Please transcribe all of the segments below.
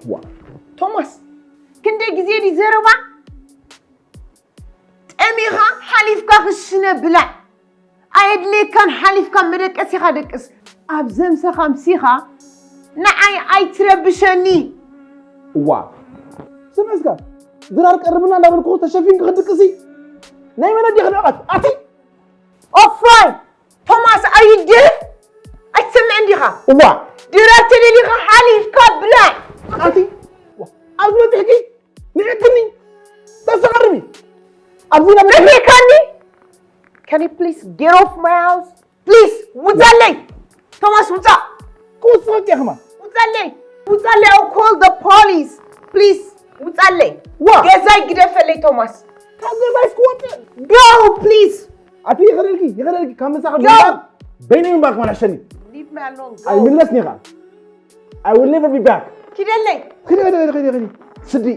ዋ፣ ቶማስ፣ ክንደይ ግዜ ድዩ ዘረባ? ጠሚኻ ሓሊፍካ ክሽነ ብላዕ። ኣየድልየካን ሓሊፍካ መደቀሲኻ ደቅስ። ኣብ ዘምሰኻ ኣምሲኻ ንዓይ ኣይትረብሸኒ። እዋ፣ ስምዕስካ፣ ድራር ቀርብና እንዳበልኩ ተሸፊንኪ ክትድቅሲ? ናይ መን ኣዴኺ ንዕቐት? ኣቲ! ኦፍራይ! ቶማስ፣ are you deaf? ኣይትሰምዕን ዲኻ? እዋ! ድራር ተደሊኻ ሓሊፍካ ብላዕ። ኣቲ! ኣብዚ በፂሕኪ? ንዕቅኒ! ተሰቐርቢ! ኣብዚ ኢና በፂሕና! በፂሕካኒ? Can you please get off my house? Please! ውፃለይ! ቶማስ፣ ውፃእ! ክውፅኣኪ እየ ከማን! ውፃለይ! ውፃለይ! I'll call the police! Please! ውፃለይ! ዋ! ገዛይ ግደፈለይ ቶማስ! ካብ ገዛይስ ክወፅእ! Go! Please! ኣቲ ይኸደልኪ፣ ይኸደልኪ፣ ካብ ምሳኺ Go! ምንባር በይነይ ምንባር ከማን ኣሸኒ! Leave me alone! Go! ኣይምለስን እየ ኸዓ! I will never be back! ኪደለይ! ኺዲ፣ ኺዲ፣ ኺዲ፣ ኺዲ፣ ኺዲ! ስዲ!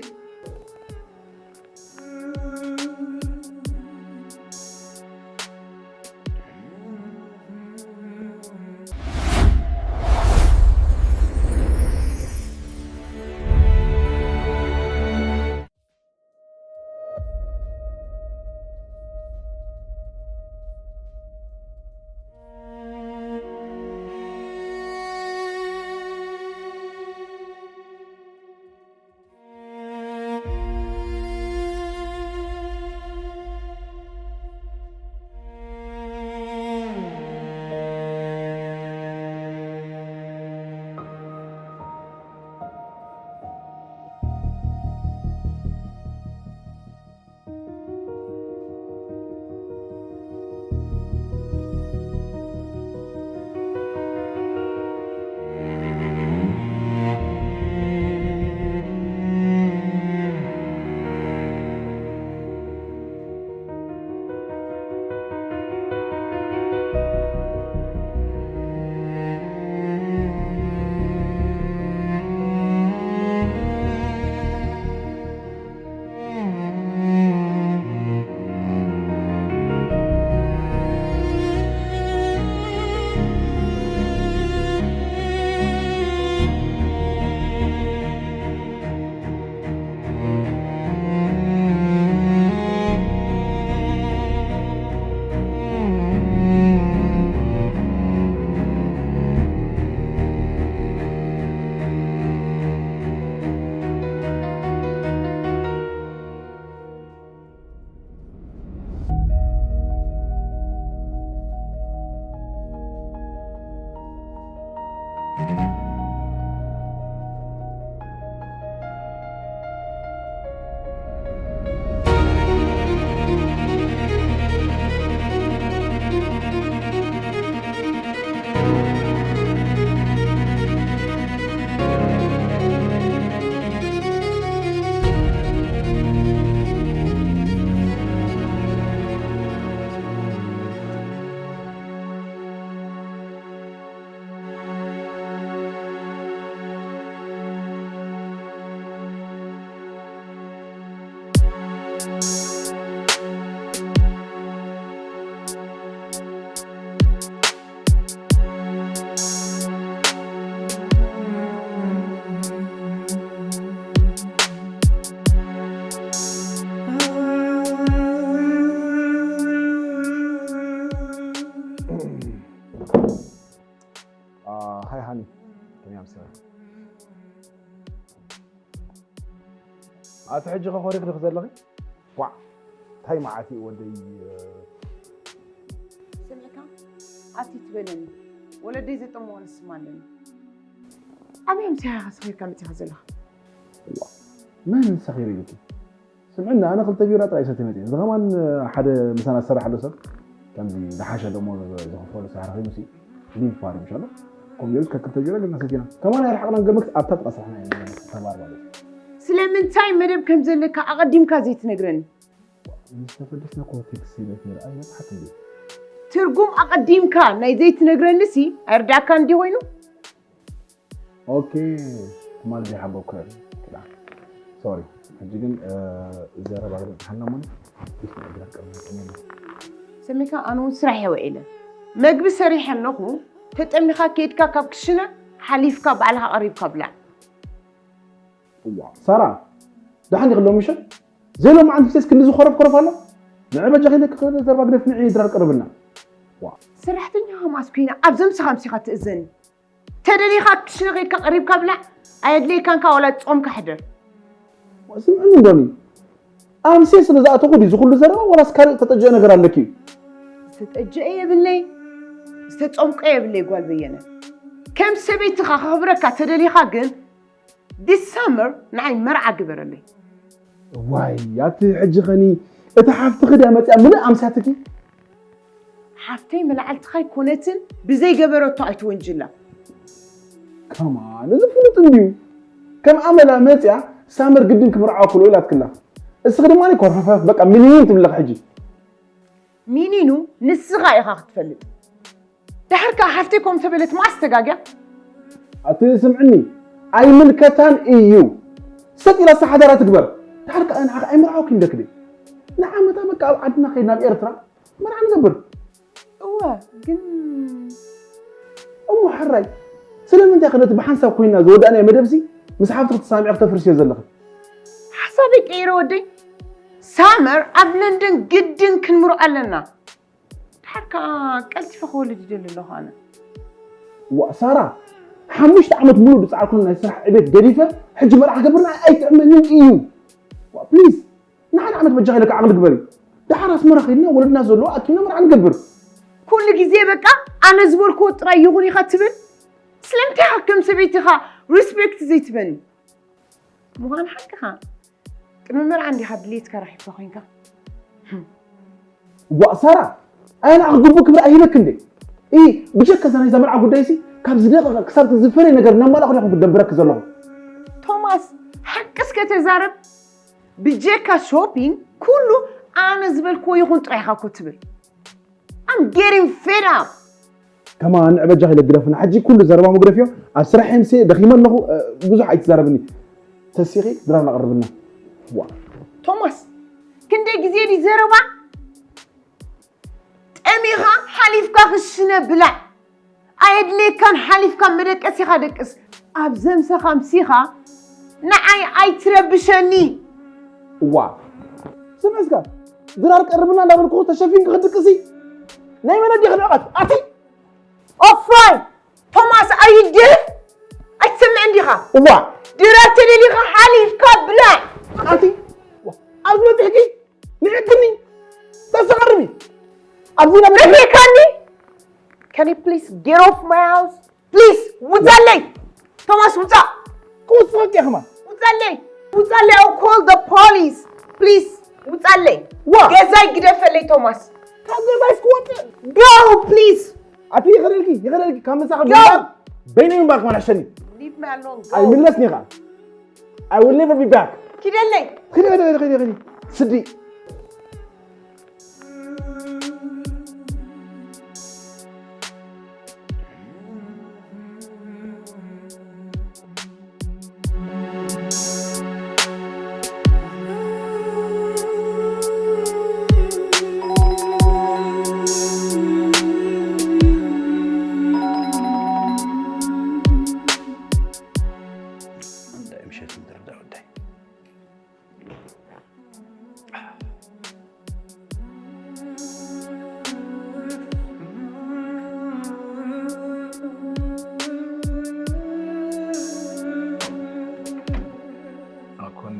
ሃይ ሃኒ፣ ከመይ ኣምሲኻ? ኣቲ ሕጂ ከ ኮሪኽ ዲኺ ዘለኺ? ዋዕ፣ እንታይ መዓት እዩ ወደይ? ስምዕካ፣ ኣቲ ትበለኒ፣ ወለደይ ዘጠምዎ ንስማ ኣለኒ። ኣበይ ኣምሲኻ ኢኻ ሰኺርካ መጺኻ ዘለኻ? ዋዕ፣ መን ሰኺሩ ኢሉኪ? ስምዕኒ፣ ኣነ ክልተ ቢራ ጥራይ ሰትየ መጽየ። እዚ ከማን ሓደ ምሳና ዝሰርሕ ኣሎ ሰብ፣ ከምዚ ዝሓሸ ደሞዝ ዝኽፈሉ ስራሕ ረኺቡሲ፣ ሊቭ ፓሪ ምሽ ኣሎ። ከምኡ ገይሩ እስከ ክልተ ቢራ ገና ሰቲና። ከማን ኣይረሓቕናን ገርመክስ ኣብታ ጥቓ ስራሕና ኢና ተባር ማለት እዩ። ስለምንታይ መደብ ከም ዘለካ ኣቐዲምካ ዘይትነግረኒ? ምስ ተፈደስና እኮ ቴክስት ኢለኪ ነይረ። ኣይበጽሓት እንዴ? ትርጉም ኣቐዲምካ ናይ ዘይትነግረኒሲ ኣይርዳእካን ድዩ ኮይኑ? ኦኬ፣ ትማል ዘይሓበኩ እየ። ክዳ። ሶሪ። ሕጂ ግን፣ እ፣ ዘረባ ግደ ሓና ሞኒ። ቢስ ነገር ቀርብ ነው። ሰሚካ፣ ኣነ እውን ስራሕ እየ ውዒለ። መግቢ ሰሪሐ ኣለኹ። ተጠሚኻ ከይድካ ካብ ክሽነ ሓሊፍካ ባዕልኻ ቀሪብካ ብላዕ። እዋ ሳራ፣ ደሓን ዲኺ ሎሚ ምሸት? ዘይሎም ዓንቲሴስ ክንዲ ዝኾረፍ ኮረፍ ኣሎ። ንዕ በጃኺ ነክ ዘረባ ግደፍ፣ ንዕ ድራር ቀርብና። ዋ ሰራሕተኛ ኸማስ ኮይና ኣብ ዘምስኻ ምሲኻ ትእዘኒ። ተደሊኻ ክሽነ ከይድካ ቀሪብካ ብላዕ። ኣየድልየካን ከኣ ዋላ ጾምካ ሕደር። ስምዕኒ እንዶኒ፣ ኣምሴ ስለ ዝኣተኹ ድዩ ዝኹሉ ዘረባ፣ ዋላስ ካልእ ተጠጀአ ነገር ኣለኪ እዩ? ዝተጠጀአ የብለይ ዝተጾምቀ የብለይ። ጓል በየነ፣ ከም ሰበይትኻ ከኽብረካ ተደሊኻ ግን፣ this summer ንዓይ መርዓ ግበረለይ። ዋይ ኣቲ ሕጂ ኸኒ፣ እታ ሓፍትኺ ድያ መፅያ ምልእ ኣምስያትኪ? ሓፍተይ መላዕልትኻ ኣይኮነትን፣ ብዘይገበረቶ ኣይትወንጅላ። ከማን እዚ ፍሉጥ እንድዩ። ከም ኣመላ መፅያ ሳመር ግድን ክምርዓወኪ ኢላትክላ። እስኺ ድማ ኮርፈፈፍ በቃ ሚኒን ትብለኺ ሕጂ። ሚኒኑ ንስኻ ኢኻ ክትፈልጥ። ድሓር ከኣ ሓፍተይ ከምኡ ተበለት መዓስ ተጋግያ? ኣቲ ስምዕኒ፣ ኣይምልከታን እዩ። ሰጥ ኢላስ ሓዳራ ትግበር። ድሓር ከኣ ንዓኺ ኣይምርዓወኪን ደክዲ። ንዓመታ በቃ ኣብ ዓድና ከይድና ኣብ ኤርትራ መርዓ ንገብር። እወ ግን እሞ ሕራይ ስለምንታይ ከ ነቲ ብሓንሳብ ኮይንና ዝወዳእናዮ መደብሲ ምስ ሓፍትኺ ተሳሚዕኺ ክተፍርስዮ ዘለኺ? ሓሳበይ ቀይረ ወደይ። ሳመር ኣብ ለንደን ግድን ክንምርዖ ኣለና። ድሓር ከኣ ቀልጢፈ ክወልድ ይደሊ ኣለኹ ኣነ። ዋእ ሳራ፣ ሓሙሽተ ዓመት ሙሉእ ዝጸዓርኩሉ ናይ ስራሕ ዕቤት ገዲፈ ሕጂ መርዓ ክገብር ንዓይ ኣይጥዕመንን እዩ። ዋእ ፕሊዝ፣ ንሓደ ዓመት በጃኺ ኢለኪ ዓቕሊ ግበሪ። ደሓር ኣስመራ ከይድና ወለድና ዘለዎ ኣኪብና መርዓ ንገብር። ኩሉ ግዜ በቃ ኣነ ዝበልክዎ ጥራይ ይኹን ኢኻ ትብል? ስለምንታይ ኢኻ ከም ሰበይቲ ኢኻ ሪስፔክት ዘይትበኒ? ምዃን ሓቅኻ ቅድሚ መርዓ እንዲኻ ድሌትካ ረኺብካ ኮይንካ። ዋእ ሳራ፣ ኣነ ንዓኺ ግቡእ ክብሪ ኣይህበኪ እንዴ? እይ፣ ብጀካ እዛ ናይዛ መርዓ ጉዳይሲ ካብ ዝደቐቐ ክሳብ እቲ ዝፈለየ ነገር እናማላእኹ ዲኹም ክደብረኪ ዘለኹ። ቶማስ፣ ሓቂ እስከ ተዛረብ። ብጀካ ሾፒንግ ኩሉ ኣነ ዝበልክዎ ይኹን ጥራይ ኢኻ እኮ ትብል። I'm getting fed up። ከማን ንዕ በጃኺ ኢለ ግደፍና። ሕጂ ኩሉ ዘረባ መግደፍዮ። ኣብ ስራሕ የምሴ ደኺመ ኣለኹ። እ፣ ብዙሕ ኣይትዛረብኒ። ተሲኺ ድራር ኣቕርብልና። ዋ። ቶማስ፣ ክንደይ ግዜ ድዩ ዘረባ? ጠሚኻ ሓሊፍካ ክሽነ ብላዕ። ኣየድልየካን ሓሊፍካ መደቀሲኻ ደቅስ። ኣብ ዘምሰኻ ኣምሲኻ ንዓይ ኣይትረብሸኒ። እዋ ስምዕስካ ድራር ቀርብና እንዳበልኩ ተሸፊንኪ ክትድቅሲ ናይ መን ኣዴኺ ንዕቐት ኣቲ ኦፍራይ ቶማስ ኣዩ ድፍ ኣይትሰምዕን ዲኻ? እዋ ድራር ተደሊኻ ሓሊፍካ ብላዕ። ኣቲ ኣብዚ በፂሕኪ ንዕቅኒ ተሰቐርቢ ኣብዚ ናብ ረኪካኒ Can you please get off my house? Please ውፃለይ ቶማስ ውፃእ። ክውፅኸኪ እየ ከማን። ውፃለይ ውፃለይ I'll call the police. Please ውፃለይ። ዋ! ገዛይ ግደፈለይ ቶማስ። ካብ ገዛይስ ክወፅእ? Go please። ኣቲ ይኸደልኪ ይኸደልኪ ካብ ምሳኺ Go! ምንባር በይነይ ምንባር ከማን ኣሸኒ። Leave me alone. Go. ኣይምለስን ኢኻ። I will never be back. ኪደለይ። ኪዲ ኪዲ ኪዲ ኪዲ ኪዲ። ስዲ። ኣኮኒ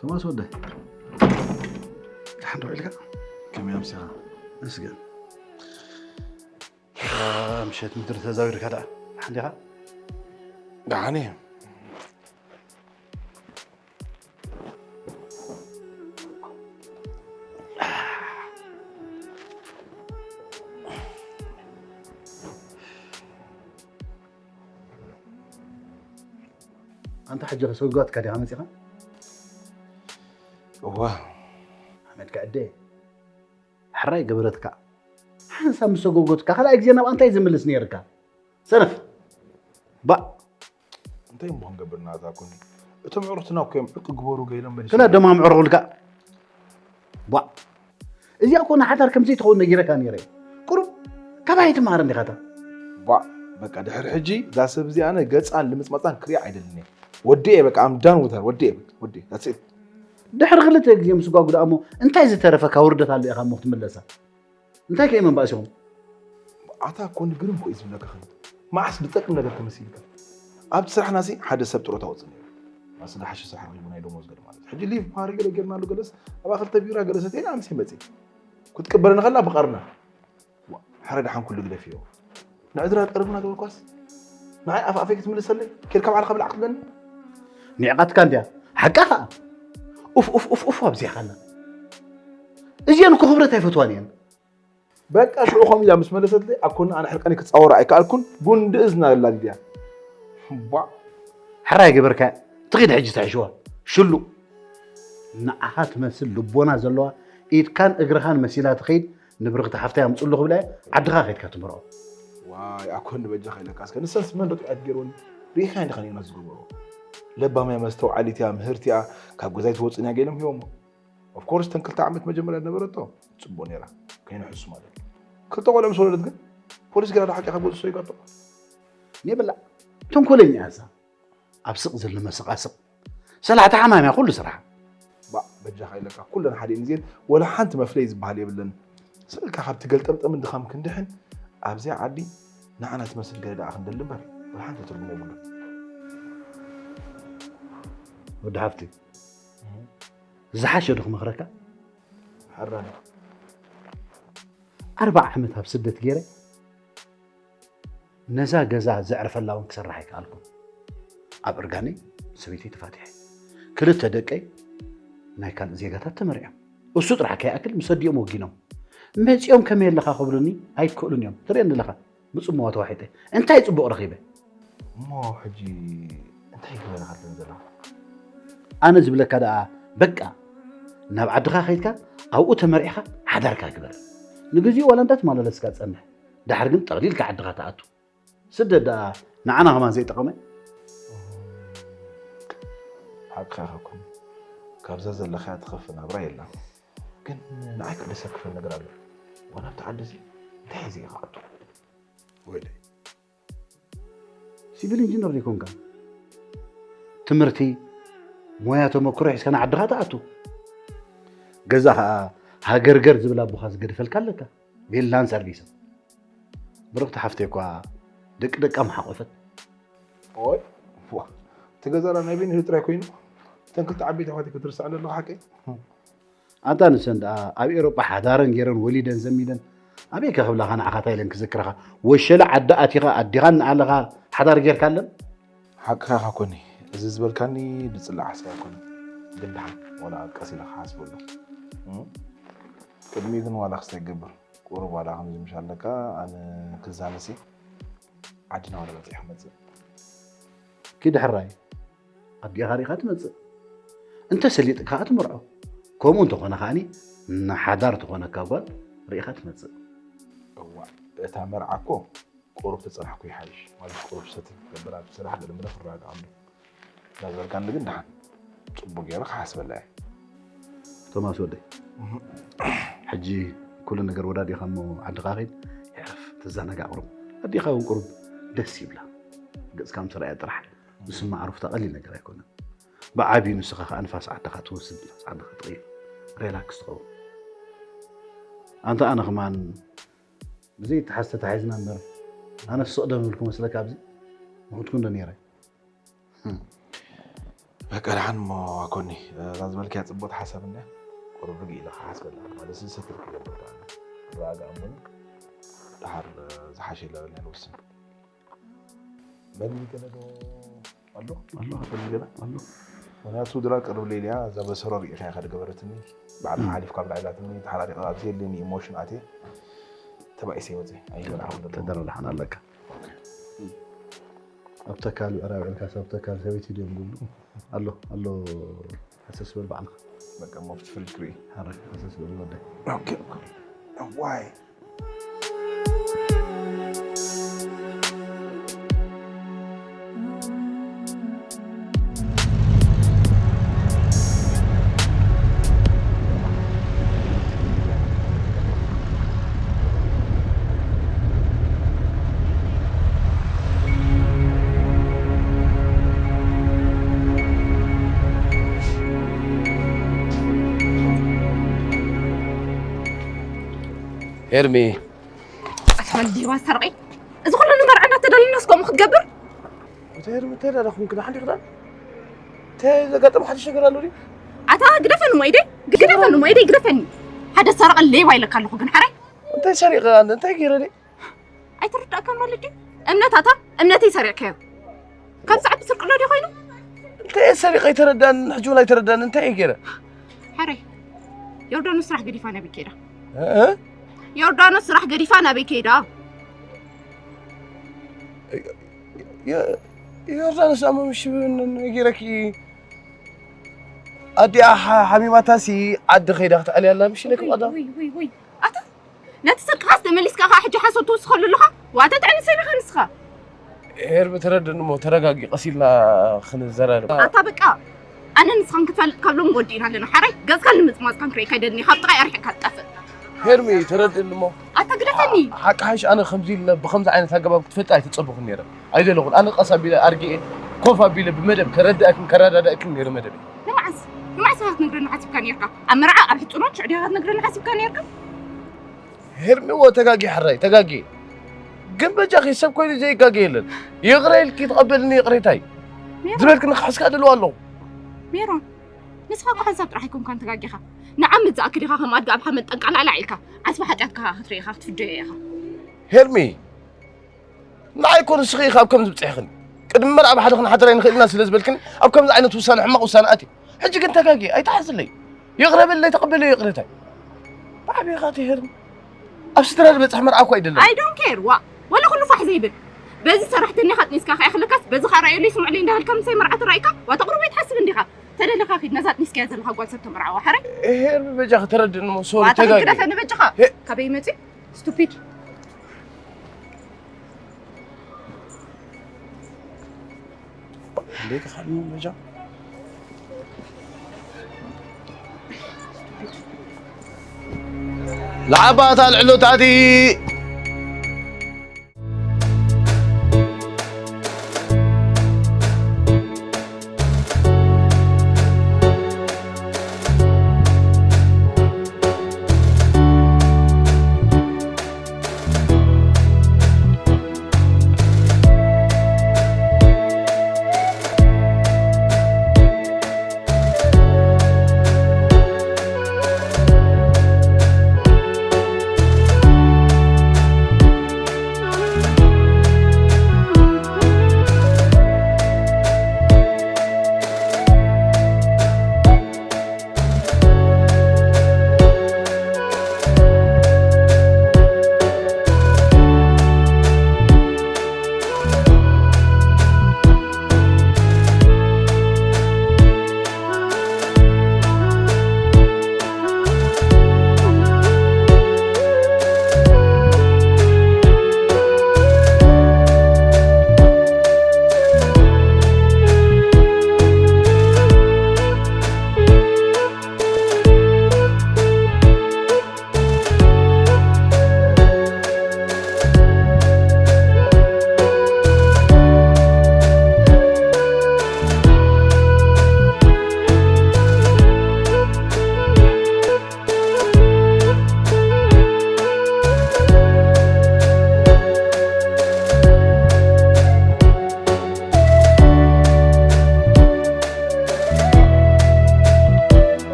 ቶማስ ወደይ ደሓን ዶ ኢልካ? ከመይ ኣምሲኻ? መስገን ምሸት ምድሪ ተዛዊርካ ደኣ ደሓን ዲኻ? ደሓን እየ። ኣንታ ሕጂ ከሰጓትካ ዲኻ መፂኻ? እዋ ሓመድካ ዕደ ሕራይ ገበረትካ። ሓንሳብ ምስ ሰጎጎትካ ካልኣይ ግዜ ናብኣ እንታይ ዝምልስ ነይርካ? ሰነፍ ባእ። እንታይ እሞ ክንገብር ናታ ኮኒ? እቶም ዕሩትና እኮ እዮም ዕርቂ ግበሩ ገይሎም መሊሶም። ክላ ደማ ምዕርቑልካ። ባእ። እዚኣ እኮ ንሓዳር ከም ዘይትኸውን ነጊረካ ነይረ። ቁሩብ ካባይ ትመሃር እንዲኻ እታ። ባእ። በቃ ድሕሪ ሕጂ እዛ ሰብ እዚኣ ኣነ ገፃን ልምፅማፃን ክሪኣ ኣይደልን እየ። ወዲኤ በቃ፣ I'm done with her። ወዲኤ በቃ፣ ወዲኤ። That's it። ድሕሪ ክልተ ግዜ ምስ ጓጉዳ እሞ እንታይ ዝተረፈካ ውርደት ኣሎ ኢኻ እሞ ክትምለሳ? እንታይ ከ መንባእሲኹም? ኣታ እኮ ንግርም እኮ እዩ ዝብለካ። ከ መዓስ ዝጠቅም ነገር ተመሲልካ? ኣብቲ ስራሕና ሲ ሓደ ሰብ ጥሮታ ወፅእ ነይሩ። ማስ ዝሓሸ ስራሕ ረኺቡ ናይ ደሞዝ ገለ ማለት ሕጂ ሊቭ ማሪ ገለ ጌርናሉ። ገለስ ኣብኣ ክልተ ቢራ ገለ ሰተይና ኣምሲ መፅእ ክትቅበለኒ ከላ ብቐርና። ሕረ ደሓን ኩሉ ግደፍዮ። ንዕድራ ቀርብና ዝበልኳስ ንዓይ ኣፍ ኣፈይ ክትምልሰለይ ኬድካ ባዕልካ ብላዕ ክትብለኒ። ኒዕቓትካ እንድያ ሓቃ ኸዓ። ኡፍ ኡፍ ኡፍ ኡፍ ኣብዚሕኻና። እዚአን እኮ ክብረት ኣይፈትዋን እየን። በቃ ሽዑ ከም ኢላ ምስ መለሰትለይ ኣኮና ኣነ ሕርቀኒ ክፃወራ ኣይከኣልኩን። ጉንዲ እዝና ኣላዲድያ። ቧዕ። ሕራይ ገበርካ። ትኺድ ሕጂ ትሕሽዋ ሽሉ። ንዓኻ ትመስል ልቦና ዘለዋ ኢድካን እግርኻን መሲላ ትኸይድ ንብርኽቲ ሓፍተይ ኣምፅሉ ክብላ ዓድኻ ከይድካ ትምርዖ። ዋይ ኣኮኒ በጃኻ ኢለካ እስከ ንሰንስ መን ዶ ጥዕት ገይርወኒ ርኢኻ እንዲኻ ነና ዝገበሮ። ለባም እያ፣ መስተውዓሊት እያ፣ ምህርቲ እያ፣ ካብ ገዛይ ትወፅን እያ ገይሎም ሂቦሞ። ኦፍኮርስ ተን ክልተ ዓመት መጀመርያ ዝነበረቶ ፅቡቅ ነይራ ከይንሕሱ ማለት እዩ። ክልተ ቆልዑ ምስ ወለደት ግን ፖሊስ ገይራ ዶ ሓቂኻ ገፁ ሰይጋቶ። ኔብላ ተንኮለኛ እያ እዛ ኣብ ስቕ ዝል ንመስቓስቕ ሰላዕቲ ሓማም እያ ኩሉ ስርሓ። ባእ በጃኻ ኢለካ ኩለን ሓደ እየን እዚኤን ወላ ሓንቲ መፍለይ ዝበሃል የብለን። ስቕ ኢልካ ካብቲ ገልጠምጠምን ድኻም ክንድሕን ኣብዚኣ ዓዲ ንዓና ትመስል ገለ ደኣ ክንደሊ እምበር ወላ ሓንቲ ትርጉም የብሉን። ወዲ ሓፍቲ ዝሓሸ ዶ ክመኽረካ? ሓራይ ኣርባዓ ዓመት ኣብ ስደት ገይረ ነዛ ገዛ ዘዕርፈላ እውን ክሰርሕ ኣይከኣልኩን። ኣብ እርጋነይ ሰበይተይ ተፋቲሐ። ክልተ ደቀይ ናይ ካልእ ዜጋታት ተመርዕዮም። እሱ ጥራሕ ከይኣክል ምስ ኣዲኦም ወጊኖም መፂኦም ከመይ ኣለኻ ክብሉኒ ኣይክእሉን እዮም። ትርእየኒ ኣለኻ ምፅምዋ ተዋሒጠ። እንታይ ፅቡቕ ረኺበ? እሞ ሕጂ እንታይ ክበለኻ ትብል ዘለኻ? ኣነ ዝብለካ ደኣ በቃ ናብ ዓድኻ ከይድካ ኣብኡ ተመሪዕኻ ሓዳርካ ግበር። ንግዚኡ ዋላ እንዳተማላለስካ ጸንሕ። ድሓር ግን ጠቕሊልካ ዓድኻ ትኣቱ። ስደት ደኣ ንዓና ከማን ዘይጠቐመ። ሓቅኻ ኢኻ ኩኒ። ካብዛ ዘለኻያ ትኸፍእ ናብራ የላን። ግን ንዓይ ክልተ ዘሰክፈኒ ነገር ኣሎ። ዋላ ኣብቲ ዓዲ እዚ እንታይ ሒዘ እየ ክኣቱ? ወይለይ። ሲቪል ኢንጂነር ዘይኮንካ ትምህርቲ ሞያ ተመክሮ ሒዝካ ንዓድኻ ትኣቱ። ገዛ ኸኣ ሃገርገር ዝብል ኣቦኻ ዝገድፈልካ ኣለካ። ቪላን ሰርቪስን። ብርኽቲ ሓፍተይ እኳ ደቂ ደቃ ምሓቖፈት። ኦይ ዋ እቲ ገዛና ናይ ቤኒር ጥራይ ኮይኑ እተን ክልተ ዓበይቲ ኣሕዋተይ ክትርስዐኒ ኣለኻ ሓቀይ? ኣንታ ንሰን ደኣ ኣብ ኤሮጳ ሓዳረን ገይረን ወሊደን ዘሚደን ኣበይ ከኽብላኻ ንዓኻ እንታይ ኢለን ክዝክራኻ? ወሸለ ዓዲ ኣቲኻ ኣዲኻን ንኣለኻ ሓዳር ጌርካለን? ሓቅኻ ኢኻ ኮኒ፣ እዚ ዝበልካኒ ብጽላእ ሓስበ ኣይኮነን፣ ግን ደሓን ዋላ ቀስ ኢለ ክሓስበሉ። እም? ቅድሚኡ ግን ዋላ ክስታይ ክገብር ቁሩብ ዋላ ከምዚ ምሽ ኣለካ ኣነ ክዛነሲ ዓድና ዋላ በጺሐ ክመጽእ። ኪድ ሕራይ ኣዲኻ ሪኻ ትመጽእ እንተ ሰሊጥካ ከኣ ትመርዖ ከምኡ እንተኾነ ከኣኒ ንሓዳር ትኾነካ ጓል ርኢኻ ትመጽእ። እዋ እታ መርዓ እኮ ቁሩብ ተጸናሕኩ ይሓይሽ ማለት ቁሩብ ሰቲ ክገብር ኣብ ስራሕ ገለ መለ ክረጋግኣሉ። ናዝበልካኒ ግን ደሓን ጽቡቅ ገይረ ክሓስበላ እየ። ቶማስ ወደይ ሕጂ ኩሉ ነገር ወዳዲኻ እሞ ዓድኻ ኸይድ የዕርፍ ተዘናጋዕ ቁሩብ ኣዴኻ እውን ቁሩብ ደስ ይብላ ገጽካ ምስ ረኣያ ጥራሕ ዝስማዕ ዕሩፍታ ቀሊል ነገር ኣይኮነን ብዓብዩ ንስኻ ከዓ ንፋስ ዓድኻ ትወስድ ንፋስ ዓድኻ ትቕይር ሬላክስ ትኸውን ኣንታ ኣነ ከማን ብዘይተሓዝ ተታሒዝና እምበር ኣነ ስቕ ዶ ምብል ክመስለካ ኣብዚ ምኹድኩ እንዶ ነይረ በቃ ደሓን እሞ ኣኮኒ እዛ ዝበልክያ ፅቡቅ ሓሳብ እኒያ ቁሩብ ርግእ ኢለ ክሓስበላ ማለት እዚ ሰትር ክገብር ከኣለ ረጋጋ እምበኒ ደሓር ዝሓሸ ኢለ በልና ንወስን መግቢ ገለ ዶ ኣሎ ኣሎ ገለ ኣሎ ምክንያቱ ድራ ቅርብ ለይልያ እዛ በሰሮ ርኢኻ ኢኻ ድገበረትኒ ባዕልኻ ሓሊፍካ ብላዕላትኒ ተሓራሪቐ ኣብዚ የለኒ ኢሞሽን ኣትየ ተባኢሰ ይወፀ ኣይበልዓኹ ተደረዳሓን ኣለካ ኣብ ተካል ብዕራብ ዕልካስ ኣብ ተካል ሰበይቲ ድዮም ዝብሉ ኣሎ ኣሎ ሃሰስ በል ባዕልኻ በቃ ሞፍቲ ፍሪጅ ክርኢ ሓረ ሃሰስ በል ወደ ኦኬ ዋይ ኤርሚ። ኣታ ሌባ ሰርቂ። እዚ ኩሉ ንመርዓ እንዳተዳለና እስከ ከምኡ ክትገብር? እንታይ ኤርሚ፣ እንታይ ደኣ ዳኹም ክዳ ሓንዲ ክዳ? እንታይ ዘጋጠመ ሓድሽ ነገር ኣሎ ድዩ? ኣታ ግደፈኒ ሞ ኢደይ፣ ግደፈኒ ሞ ኢደይ፣ ግደፈኒ። ሓደ ሰረቐ ሌባ ኢለካ ኣለኹ ግን ሓራይ። እንታይ ሰሪቐ ኣነ? እንታይ ገይረ ድየ? ኣይትርዳእካን ማለት ድዩ? እምነታታ እምነተይ ሰሪቕካዮ። ካብ ዝዓቢ ስርቂ ኣሎ ድዩ ኮይኑ? እንታይ እየ ሰሪቐ ኣይተረዳን፣ ሕጂ እውን ኣይተረዳን። እንታይ እየ ገይረ? ሓራይ፣ ዮርዳኖስ ስራሕ ገዲፋ ናበይ ከይዳ? እ? ዮርዳኖስ ስራሕ ገዲፋ ናበይ ከይዳ? ዮ-፣ ዮርዳኖስ ኣሞ ምሽ ነጊረኪ፣ ኣዲኣ ሓ-፣ ሓሚማታሲ ዓዲ ከይዳ ክትዕልያ ኣላ ምሽ ኢለኪ። ውይ፣ ዋዳ። ውይ፣ ውይ፣ ውይ። ኣታ ነቲ ስርቅኻስ ተመሊስካ ከኣ ሕጂ ሓሶት ትውስኸሉ ኣለኻ? ዋተ ጥዕኒ ሰብ ኢኻ ንስኻ። ሄርሚ፣ ተረድእኒ እሞ ተረጋጊ፣ ቀስ ኢልና ክንዘራረብ። ኣታ በቃ፣ ኣነ ንስኻን ክትፈልጥ ካብ ሎሚ ወዲእና ኣለና። ሓራይ ገጽካ ንምጽማጽካ ክንርእየካ ኣይደልን እየ። ካብ ጥቓይ ኣርሒቕካ ትጠፍእ። ሄርሚ፣ ተረድእኒ እሞ። ኣታ ግደፈኒ። ሓቂ ሓይሽ ኣነ ከምዚ ኢለ ብኸምዚ ዓይነት ኣገባብ ክትፈልጢ ኣይተጸበኹን ነይረ። ኣይደለኹን። ኣነ ቀስ ኣቢለ ኣርጊኤ፣ ኮፍ ኣቢለ ብመደብ ከረድኣክን ከረዳዳእክን ነይሩ መደበይ። ንመዓስ? ንመዓስ ኢኻ ክትነግረኒ ሓሲብካ ነይርካ? ኣብ መርዓ፣ ኣብ ሕጽኖት ሽዑ ዲኻ ክትነግረኒ ሓሲብካ ነይርካ? ሄርሚዎ፣ ተጋጊ ሕራይ፣ ተጋጊ። ግን በጃኺ ሰብ ኮይኑ ዘይጋገ የለን። ይቕረ ኢልኪ ተቐበልኒ ይቕሬታይ። ሜሮን። ዝበልክኒ ክሕዝካ ድልዋ ኣለኹ። ሜሮን፣ ንስኻ እኮ ሓንሳብ ጥራሕ ኣይኮንካን ተጋጊኻ። ንዓመት ዝኣክል ኢኻ ከም ኣድጊ ኣብ ሓመድ ጠንቃላዕላዕ ኢልካ። ዓስቢ ሓጢኣትካ ክትርኢ ኢኻ፣ ክትፍደዮ ኢኻ። ሄርሚ፣ ንዓይ እኮ ንስኺ ኢኻ ኣብ ከምዚ ብጽሕኽኒ። ቅድሚ መርዓ ብሓደ ክንሓድር ኣይንኽእል ኢና ስለ ዝበልክኒ ኣብ ከምዚ ዓይነት ውሳነ፣ ሕማቕ ውሳነ ኣትየ። ሕጂ ግን ተጋግየ፣ ኣይትሓዝለይ። ይቕረ በለለይ፣ ተቐበለዮ ይቕሬታይ። ብዓቢኻ ትሄርኒ። ኣብ ስድራ ዝበጽሕ መርዓ እኮ ኣይደለም። I don't care፣ ዋ። ወላ ኩሉ ፋሕ ዘይብል። በዚ ሰራሕተኛኻ ኣጥኒስካ ከይኣኽለካስ፣ በዚ ኻራየሉ ይስምዑለይ እንዳበልካ ምሳይ መርዓ ተራኢካ፣ ዋ ተቕርቦ ኣይትሓስብ እንዲኻ። ተደለኻ ኪድ፣ ነዛ ኣጥኒስካያ ዘለኻ ጓል ሰብ ተመርዓዋ፣ ሓራይ። ሄርሚ በጃኺ ተረድእኒ እሞ፣ ሶሪ፣ ዋ፣ ተጋግየ። ተግደፈኒ በጃኻ። ሄ- ካበይ መጺኡ? ስቱፒድ። እንዴ፣ ከኻልኒ መጃ? ለዓባታ ልዕሎታቲ።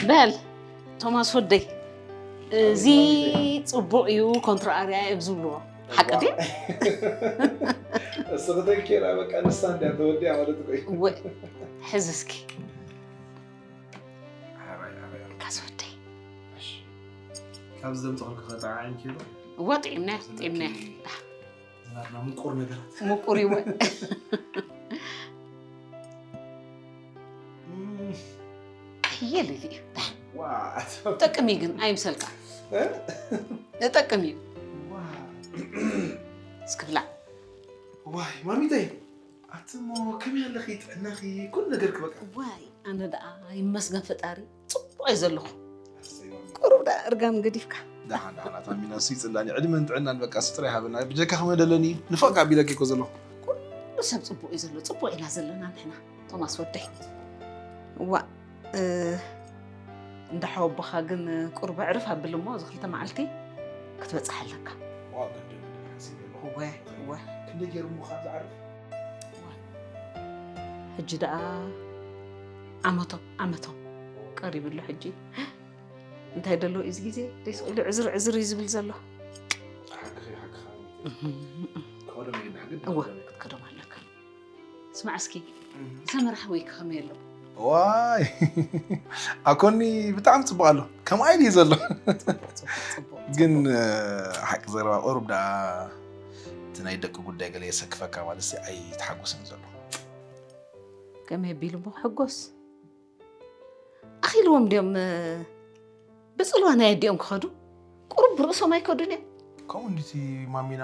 በል ቶማስ ወደይ፣ እዚ ጽቡቕ እዩ፣ ኮንትራ ኣርያ እዮም ዝብልዎ። ሓቂ ድዩ? እስኺ ተንኬራ በቃ ንሳ እንድያ ተወዲኣ ማለት እኮ እዩ። ወይ፣ ሕዚ እስኪ። ኣራይ፣ ኣራይ፣ ኣራይ። ካስ ወደይ። እሺ። ካብዚ ዘምጻእኩልኪ ከጠዓዓም ኪሎ? እወ፣ ጥዒምና፣ ጥዒምና። ስለዚ ዝናብና ምቁር ነገራት። ምቁር ይወ። እም። ኣየ ልሊ እዩ። ዋ፣ ጠቅም እዩ ግን ኣይምሰልካ። እ? ጠቅም እዩ። ዋ። እስኪ ብላዕ። ዋይ፣ ማሚተይ፣ ኣቲ እሞ ከመይ ኣለኺ? ጥዕናኺ፣ ኩሉ ነገርኪ በቃ። ዋይ፣ ኣነ ደኣ ይመስገን ፈጣሪ፣ ጽቡቕ እየ ዘለኹ። ኣሰይ፣ ማሚ። ቁሩብ ደኣ እርጋን ገዲፍካ። ደሓን፣ ደሓን፣ ኣታ ሚና፣ እሱ ይጽላኒ። ዕድመን ጥዕናን በቃ፣ እሱ ጥራይ ሃበና። ብጀካ ከመይ ደለኒ? ንፋቅ ኣቢለኪ እኮ ዘለኹ። ኩሉ ሰብ ጽቡቕ እዩ ዘሎ፣ ጽቡቕ ኢና ዘለና ንሕና። ቶማስ ወደይ። እዋ፣ እ፣ እንዳ ሓወቦኻ ግን ቁሩብ ኣዕርፍ ኣብል እሞ፣ እዚ ክልተ መዓልቲ ክትበጽሕ ኣለካ። እዋ፣ ግድን ሓሲበ ኣለኹ። እወ፣ እወ። ክንደይ ገይሩ እሞ ካብ ዝዓርፍ? እዋ። ሕጂ ደኣ ዓመቶም፣ ዓመቶም ቀሪቡ ኣሎ ሕጂ። እንታይ ደሎ እዚ ግዜ ደስ ኢሉ ዕዝር ዕዝር እዩ ዝብል ዘሎ። ሓቅኺ፣ ሓቅኻ። እህ፣ እህ። ክኸዶም እየ፣ ግድን እወ፣ ክኸዶም እየ። ክትከዶም ኣለካ። ስማዕ እስኪ፣ እህ። ሰመረ ሓወይካ ከመይ ኣሎ? ዋይ፣ ኣኮኒ ብጣዕሚ ጽቡቕ ኣሎ። ከምኣ ኢሉ እዩ ዘሎ። ጽቡቕ፣ ጽቡቕ፣ ጽቡቕ። ግን፣ እ፣ ሓቂ ዘረባ ቁሩብ ደኣ እቲ ናይ ደቂ ጉዳይ ገለ የሰክፈካ ማለት ሲ ኣይተሓጎስን ዘሎ። ከመይ ኣቢሉ እሞ ክሕጎስ? ኣኺልዎም ድዮም፣ እ፣ ብጽልዋ ናይ ኣዲኦም ክኸዱ? ቁሩብ ብርእሶም ኣይከዱን እዮም። ከምኡ እንዲቲ ማሚና፣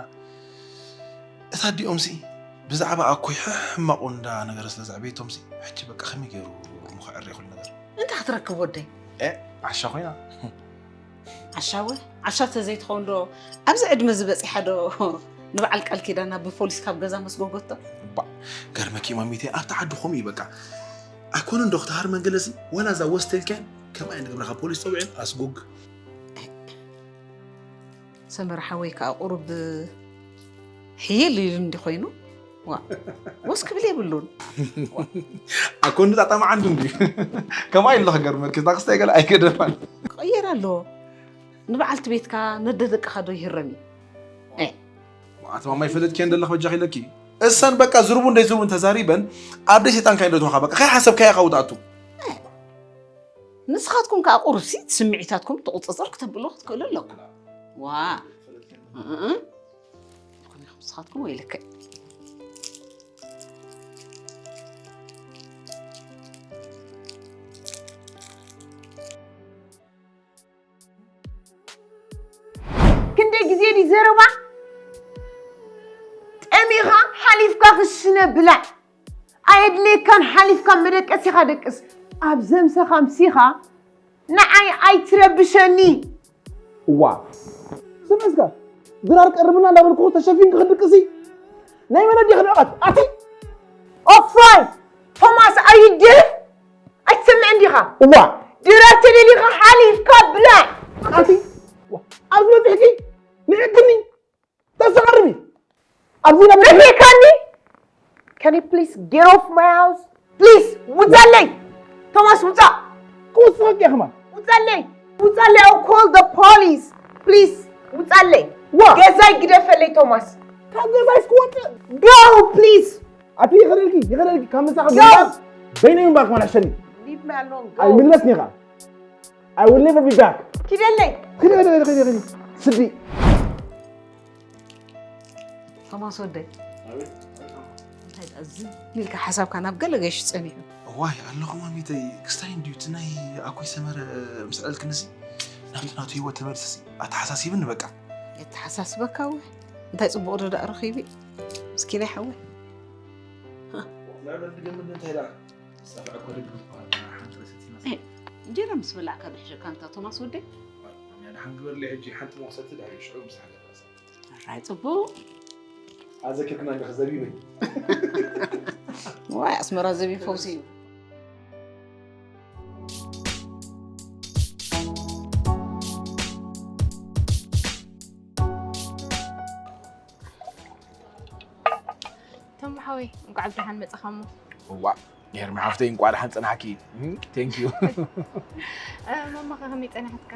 እታ ኣዲኦም ሲ ብዛዕባ ኣኮይ ሕማቑ እንዳ ነገር ስለ ዘዕበየቶም ሲ፣ ሕጂ በቃ ከመይ ገይሩ እሞ ክዕረ ይኽእል ነገር? እንታይ ክትረክብ ወደይ? ኤ፣ ዓሻ ኮይና። ዓሻ ወ? ዓሻ ተዘይትኸውን ዶ ኣብዚ ዕድመ ዝበጺሓ ዶ ንበዓል ቃል ኪዳና ብፖሊስ ካብ ገዛ መስጎጎቶ? ባ፣ ገርመኪ ማሚተይ፣ ኣብቲ ዓዲ ከምኡ እዩ በቃ። ኣይኮነን ዶ ክተሃር መንገለሲ? ወላ እዛ ወስተልካን ከምኣ ንገብራ ካብ ፖሊስ ጸውዕን ኣስጎግ። ሰመረ ሓወይ ከኣ ቁሩብ ሕይል ኢሉ እንዲ ኮይኑ፣ ዋ፣ ወስ ክብል የብሉን። ኣኮኒ ጣጣ መዓንዱ እንድዩ። ከምኣ ኢሉ ክገርመኪ፣ እታ ክስታይ ገለ ኣይገደፋን። ክቕየር ኣለዎ። ንበዓልቲ ቤትካ ነደ ደቅኻ ዶ ይህረም እዩ? ኤ። ኣቲ ማማ ይፈለጥኪ እንደለኽ በጃኺ ኢለኪ። እሰን በቃ ዝርቡ እንደይ ዝርቡ እንተዛሪበን፣ ኣብ ደይ ሰይጣንካ ኢለትኻ በቃ። ከይሓሰብካዮ ኢኻ ውትኣቱ። ኤ። ንስኻትኩም ከኣ ቁሩብሲ ስምዒታትኩም ትቑጽጽር ክተብሉ ክትክእሉ ኣለኩም። ዋ። እእ። ንስኻትኩም ወይልከ። ክንደይ ግዜ ድዩ ዘረባ? ጠሚኻ ሓሊፍካ ክሽነ ብላዕ። ኣየድልየካን ሓሊፍካ መደቀሲኻ ደቅስ። ኣብ ዘምሰኻ ኣምሲኻ ንዓይ ኣይትረብሸኒ። እዋ። ስምዕስካ፣ ድራር ቀርብና እንዳበልኩ ተሸፊንኪ ክትድቅሲ? ናይ መን ኣዴኺ ንዕቐት? ኣቲ! ኦፋይ! ቶማስ፣ are you deaf? ኣይትሰምዕን ዲኻ? እዋ። ድራር ተደሊኻ ሓሊፍካ ብላዕ። ኣቲ! እዋ። ኣብዚ በጺሕኪ? ንዒቕክኒ? ተዘራርቢ። ኣብዚ ኢና በጺሕና። በዚሕካኒ? Can you please get off my house? Please፣ ውጻለይ። ቶማስ፣ ውጻእ። ክውስኸኪ እየ ከማን። ውጻለይ። ውጻለይ፣ I'll call the police. Please፣ ውጻለይ። ዋ። ገዛይ ግደፈለይ ቶማስ። ካብ ገዛይስ ክወጽእ? Go, please. ኣቲ ይኸደልኪ፣ ይኸደልኪ። ካብ ምሳኻ ዮ። ብምባል በይነይ ምንባር ከማን ኣሸኒ። Leave me alone. Go. ኣይምለስን ኢኻ። I will never be back. ኪደለይ። ኪዲ፣ ኪዲ፣ ኪዲ፣ ኪዲ፣ ኪዲ። ስዲ። ቶማስ ወደይ። ኣቤት። እንታይ ደኣ ዝም ኢልካ ሓሳብካ ናብ ገለ ገይሹ ጸኒሑ? እዋይ፣ ኣለኹ ማሚተይ። ክስታይ እንድዩ እቲ ናይ ኣኮይ ሰመረ ምስ ዕልልክንሲ ናብቲ ናቱ ህይወት ተመልስሲ ኣተሓሳሲብኒ በቃ። የተሓሳስበካ እወ። እንታይ ጽቡቕ ዶ ደኣ ረኺቢ? ምስኪነይ ሓወይ። ናይ በል ድገምኒ እንታይ ደኣ? ዝጸፍዐ እኮ ደገም እኮ ኣላ፣ ሓንቲ ረሰቲና። ኤ፣ እንጀራ ምስ በላዕካ ድሕሸካ እንታ ቶማስ ወደይ? እያ ደሓን ግበርለይ ሕጂ፣ ሓንቲ መኽሰብቲ ድሕሪ ሽዑ ምስ ሓገር ረሳ። ሕራይ ጽቡቕ። ኣዘኪርክና እንዲኺ ዘቢበይ። ዋይ፣ ኣስመራ ዘቢብ ፈውሲ እዩ። ተሙ ሓወይ፣ እንቋዕ ብደሓን መጻኻ እሞ። እዋእ፣ ሄርሚ ሓፍተይ፣ እንቋዕ ደሓን ጸናሕኪ። እም፣ thank you። እ፣ ማማ ከ ከመይ ጸኒሓትካ?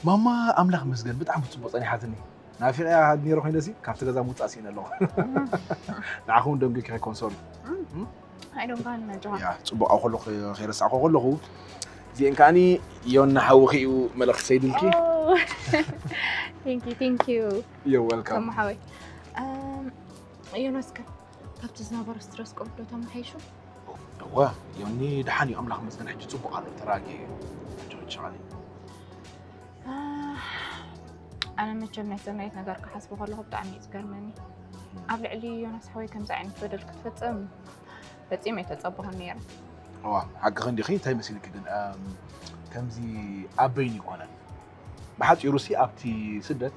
ማማ፣ ኣምላኽ ይመስገን፣ ብጣዕሚ ጽቡቕ ጸኒሓትኒ። ናፊቐያ ነይረ ኮይነሲ፣ ካብቲ ገዛ ምውጻእ ስኢነ ኣለኹ። ንዓኹም ደንጒኪ ከይኮን፣ ሶሪ። እም። እም? ኣይደንጓን፣ ኣጆኻ። ያ፣ ጽቡቕ ኣብ ከለኹ፣ ከይረሳዕኩ ከለኹ፣ እዚኤን ከኣኒ ዮና ሓውኺ እዩ መልእኽቲ ሰይድልኪ። ኦ፣ thank you, thank you። You're welcome። ተሙ ሓወይ። እም፣ ዮናስ ከ? ካብቲ ዝነበሮ ስትረስ ቁሩብ ዶ ተመሓይሹ? እወ፣ ዮኒ ደሓን እዩ፣ ኣምላኽ ይመስገን፣ ሕጂ ጽቡቕ ኣሎ፣ ተረጋጊኡ እዩ። ሕጂ ሸቓሊ። ኣነ መቸም ናይ ሰናይት ነገር ክሓስቦ ከለኹ ብጣዕሚ እዩ ዝገርመኒ። ኣብ ልዕሊ ዮናስ ሓወይ ከምዚ ዓይነት በደል ክትፍጽም ፈጺመ ኣይተጸበኹን ነይረ። እዋ፣ ሓቅኺ እንዲኺ፣ እንታይ መሲልኪ ግን፣ እም፣ ከምዚ ኣብ በይኑ ይኮነን። ብሓጺሩሲ ኣብቲ ስደት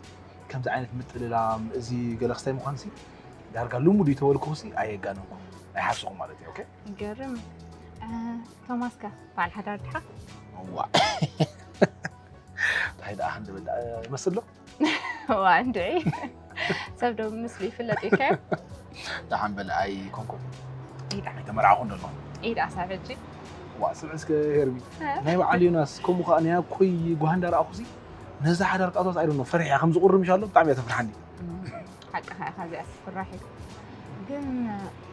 ከምዚ ዓይነት ምጥልላም፣ እዚ ገለ ክስታይ ምዃንሲ ዳርጋ ልሙድ እዩ ተበልኩኹሲ ኣየጋነንኩን። ኣይሓስኹም ማለት እዩ። ኦኬ። ይገርም። እ፣ ቶማስ ከ በዓል ሓዳር ድሓ? ዋ እንታይ ደኣ ክንድብል ደኣ ይመስል ዶ? ዋ እንድዒ ሰብ ዶ ምስሉ ይፍለጥ ኢልካዮ? ደሓን በል ኣይኮንኩን ኢዳ ኣይተመርዓኹን ዘለኹ። ኢዳ ሳብ ሕጂ ዋ ስምዒ እስከ ሄርሚ ናይ በዓል ዮናስ ከምኡ ከዓ ናይ ኣኮይ ጓህንዳ ረኣኹ ሲ ነዛ ሓዳር ቃቶት ኣይደኖ ፈሪሕ እያ ከም ዝቁርም ይሻሎ ብጣዕሚ እያ ተፍርሓኒ። ሓቅኻ ኢኻ እዚኣ ስፍራሕ እዩ። ግን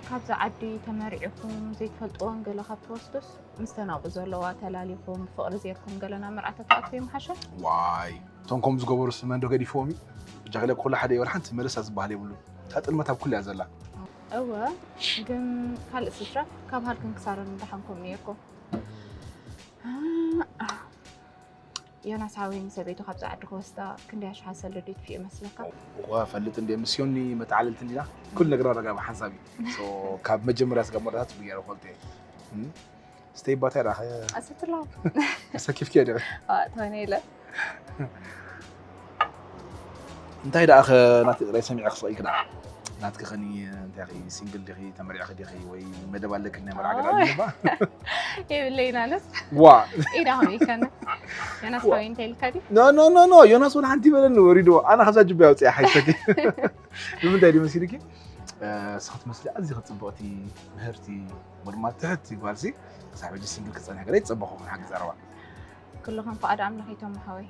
ካብዛ ዓዲ ተመሪዕኹም ዘይትፈልጥዎን ገለ ካብ ትወስዱስ ምስ ተናብኡ ዘለዋ ተላሊኹም ብፍቕሪ ዜርኩም ገለ ናብ መርዓ ተትኣትዉ ይምሓሸ። ዋይ እቶም ከምኡ ዝገበሩስ መን ዶ ገዲፍዎም እዩ? ብጃክለ ኩሉ ሓደ እዩ ወላ ሓንቲ መለሳ ዝበሃል የብሉን። እታ ጥልመት ኣብ ኩሉ እያ ዘላ። እወ ግን ካልእ ስድራ ካብ ሃልክን ክሳረን እንዳሓምኩም ነይርኩም። ዮናስ ሓወይ ንሰበይቱ ካብዛ ዓዲ ክወስዳ ክንደይ ኣሽሓት ሰልዲ ይጥፍእ ይመስለካ? እዋ ፈልጥ እንደ ምስ ዮኒ መተዓለልቲ እንዲና ኩሉ ነገር ኣረጋ ብሓንሳብ እዩ። So ካብ መጀመርያ ስጋብ መረታት ብገይረ ፈልጥ እየ። ስተይ ባታ ዳ ኣሰትላ ሰኪፍኪ ደ ተወነ ኢለ እንታይ ደኣ ኸ ናቲ ጥራይ ሰሚዐ ክስቕ ኢልክ ደኣ ናትኪ ኸኒ እንታይ ኺ ሲንግል ዲኺ ተመሪዕኺ ዲኺ ወይ መደብ ኣለኪ ናይ መርዓ ገዳ ኣለባ የብለይን ኣነስ ዋ ኢዳ ኸም ኢልካኒ ዮናስ ሓወይ እንታይ ኢልካ ድዩ ኖ ኖ ኖ ኖ ዮናስ ወላ ሓንቲ ይበለኒ ወሪድዎ ኣነ ኸዛ ጅባ ያውፅያ ሓይሰኪ ንምንታይ ድዩ መሲልኪ ንስኺ ትመስሊ ኣዝኺ ፅብቕቲ ምህርቲ ወድማ ትሕቲ ጓልሲ ክሳብ ሕጂ ሲንግል ክፀንሕ ገለ ይፀበኹ ሓቂ ዘረባ ኩልኹም ፍቓድ ኣምላኽ ይቶም ሓወይ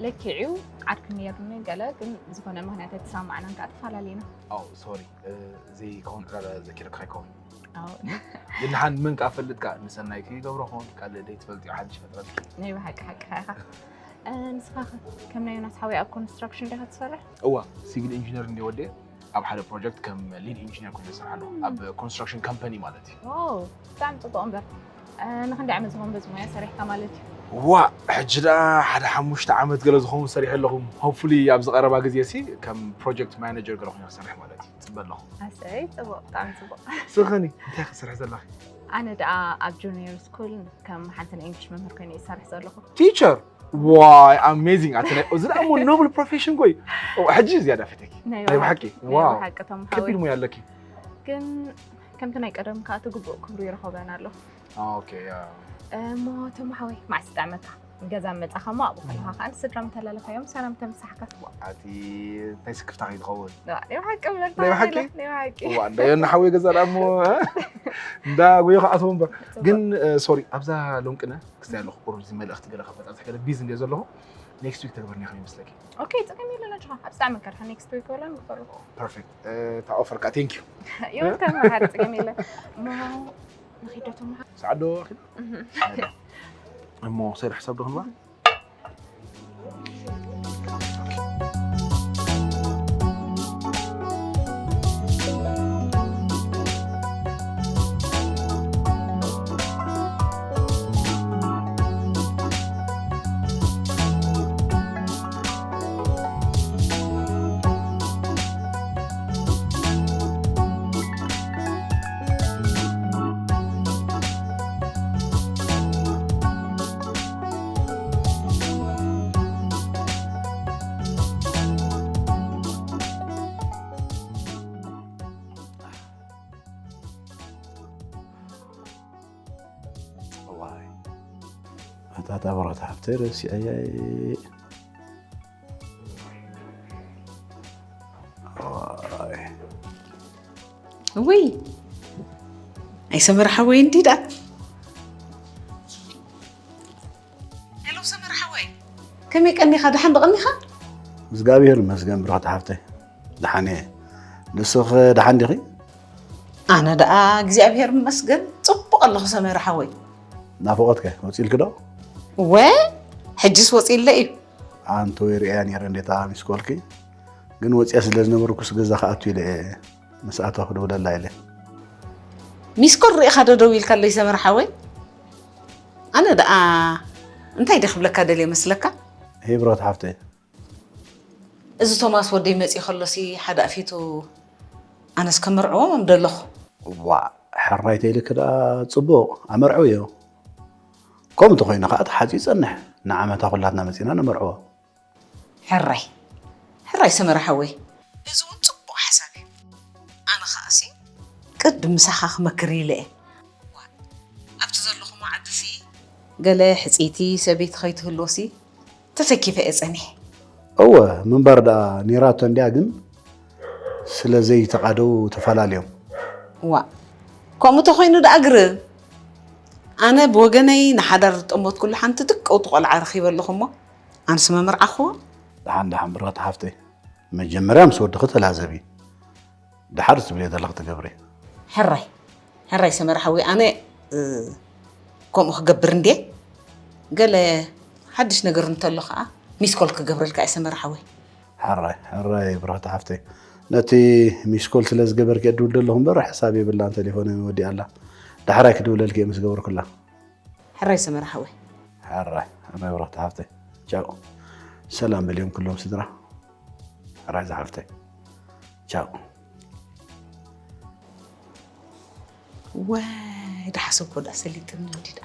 ለኪዕዩ ዓርኪ ነይርኒ ገለ ግን ዝኾነ ምክንያት ኣይተሰማማዕናን ከዓ ተፈላለዩና ኦ ሶሪ ዘይከውን ዕላለ ዘኪረካ ኣይከውን ግን ሓን መን ከዓ ፈልጥካ ንሰናይ ከይገብሮ ኸውን ካልእ ደይ ትፈልጥ ሓድሽ ፈጥረት ናይ ብሓቂ ሓቂኻ ኢኻ ንስኻ ከ ከም ናይ ዮናስ ሓወይ ኣብ ኮንስትራክሽን ዲኻ ትሰርሕ እዋ ሲቪል ኢንጂነር እንዲ ወደ ኣብ ሓደ ፕሮጀክት ከም ሊድ ኢንጂነር ኮይኑ ይሰርሕ ኣለኹ ኣብ ኮንስትራክሽን ካምፓኒ ማለት እዩ ብጣዕሚ ፅቡቅ እምበር ንክንደይ ዓመት ዝኸውን በዚ ሞያ ሰሪሕካ ማለት እዩ ዋ ሕጂ ደኣ ሓደ ሓሙሽተ ዓመት ገለ ዝኸውን ሰሪሐ ኣለኹ ሆፕፉሊ ኣብዚ ቀረባ ግዜ ሲ ከም ፕሮጀክት ማናጀር ገለ ኮይኑ ክሰርሕ ማለት እዩ ፅበ ኣለኹ ኣሰይ ፅቡቅ ብጣዕሚ ፅቡቅ ስኸኒ እንታይ ክሰርሕ ዘለኺ ኣነ ደኣ ኣብ ጁኒየር ስኩል ከም ሓንቲ ናይ እንግሊሽ መምህር ኮይነ ይሰርሕ ዘለኹ ቲቸር ዋይ ኣሜዚንግ ኣቲ ናይ እዚ ደኣ ሞ ኖብል ፕሮፌሽን ኮይ ሕጂ ዝያዳ ፈተኪ ናይ ብሓቂ ዋው ሓቂ ቶም ከቢድ ሙያ ኣለኪ ግን ከምቲ ናይ ቀደም ከዓ እቲ ግቡእ ክብሩ ይረኸበን ኣሎ ኦኬ ያ እሞ ቶም ሓወይ ማዕስ ጠዕመካ ገዛ መጻኻ ሞ ኣብኡ ከለኻ ከዓ ንስድራ ምተላለኻዮም ሰላም ተምሳሕካ ኣቲ እንታይ ስክፍታ ከይትኸውን ናይ ሓቂ እምበር ናይ ሓቂ? ናይ ሓቂ ዋ እንዳዮ እናሓወየ ገዛ ደኣ ሞ እንዳ ጎዮ ከኣተው እምበር ግን ሶሪ ኣብዛ ሎምቅነ ክስታይ ኣለኹ ቁሩብ እዚ መልእኽቲ ገለ ከበጣጥሕ ገለ ቢዚ እንደ ዘለኹ ኔክስት ዊክ ተግበርኒ ከም ይመስለኪ ኦኬ ጽገም የለን ኣጆኻ ኣብ ስጣዕ መንከድካ ኔክስት ዊክ ወላ ንግበሩ ፐርፌክት እታ ኦፈር ከዓ ቴንክ ዩ ይወልከም መሓሪ ጽገም የለን እሞ ንኺደቶም ሰዓት ዶ ኣኺሉ እሞ ክሰይድ ሕሳብ ዶ ክንባ ዋይ ኣታ እታ ብረት ሃብተይ ረሲዐያ እየ። ዋይ ውይ ኣይሰመረ ሓወይ እንዲ ደኣ ሄሎ ሰመረ ሓወይ ከመይ ቀኒኻ ደሓን ደቐኒኻ እግዚኣብሔር ይመስገን ብርኽቲ ሓፍተይ ደሓን እየ ንስኺ ደሓን ዲኺ ኣነ ደኣ እግዚኣብሔር ይመስገን ጽቡቕ ኣለኹ ሰመረ ሓወይ ናፍቖትከ ወፂልኪ ዶ ወ ሕጅስ ወፂለ እዩ ኣንተ ወይ ርእያ ነይረ እንዴታ ሚስኮልኪ ግን ወፂያ ስለ ዝነበርኩስ ገዛ ክኣቱ ኢለ እየ ምስ ኣተኹ ክድውለላ ኢለ ሚስኮል ርኢኻ ዶ ደው ኢልካለይ ሰመረ ሓወይ ኣነ ደኣ እንታይ ደ ክብለካ ደልየ መስለካ ሄብሮት ሓፍተይ እዚ ቶማስ ወደይ መፅእ ከሎሲ ሓደ ኣፊቱ ኣነስ ከመርዕዎም ደለኹ ዋ ሕራይ ተይልክ ደኣ ፅቡቕ ኣመርዕውዮ ከምኡ እንተኮይኑ ከዓ ተሓፂ ይፀንሕ ንዓመታ ኩላትና መፂና ነመርዕዎ ሕራይ ሕራይ ሰመረ ሓወይ እዚ እውን ፅቡቕ ሓሳብ እዩ ኣነ ከዓሲ ቅድም ምሳኻ ክመክር ኢለ እየ። ኣብቲ ዘለኹሞ ዓድሲ ገለ ሕፅይቲ ሰበይቲ ከይትህልዎሲ ተተኪፈ እየ ፀኒሐ። እወ፣ ምንባር ደኣ ኔራቶ እንድያ፣ ግን ስለ ዘይተቓደው ተፈላለዮም። ዋ፣ ከምኡ ተኾይኑ ደኣ ግርም። ኣነ ብወገነይ ንሓዳር ዝጠመትኩሉ ሓንቲ ትቀውቲ ቆልዓ ረኺበ ኣለኹ እሞ ኣንስ መምርዓኽዎ። ደሓን ደሓን ብርኽቲ ሓፍተይ፣ መጀመርያ ምስ ወድኺ ተላዘቢ፣ ደሓር ዝትብልዮ ዘለኺ ትገብሪ። ሕራይ ሕራይ ሰመረ ሓወይ፣ ኣነ እ፣ ከምኡ ክገብር እንድየ። ገለ ሓድሽ ነገር እንተሎ ከዓ ሚስኮል ክገብረልካ እየ ሰመረ ሓወይ። ሕራይ ሕራይ ብርኽቲ ሓፍተይ፣ ነቲ ሚስኮል ስለ ዝገበርኪ እድውል ዘለኹ እምበር ሕሳብ የብላን፣ ቴሌፎነይ ወዲኣ ኣላ። ዳሕራይ ክድውለልኪ እየ ምስ ገበርኩላ። ሕራይ ሰመረ ሓወይ። ሕራይ ሕራይ ብርኽቲ ሓፍተይ፣ ቻው። ሰላም በልዮም ኩሎም ስድራ። ሕራይ ዝሓፍተይ፣ ቻው። ወይ፣ ዳሓሰብኮ ዳ ሰሊጥኒ እንዲዳ።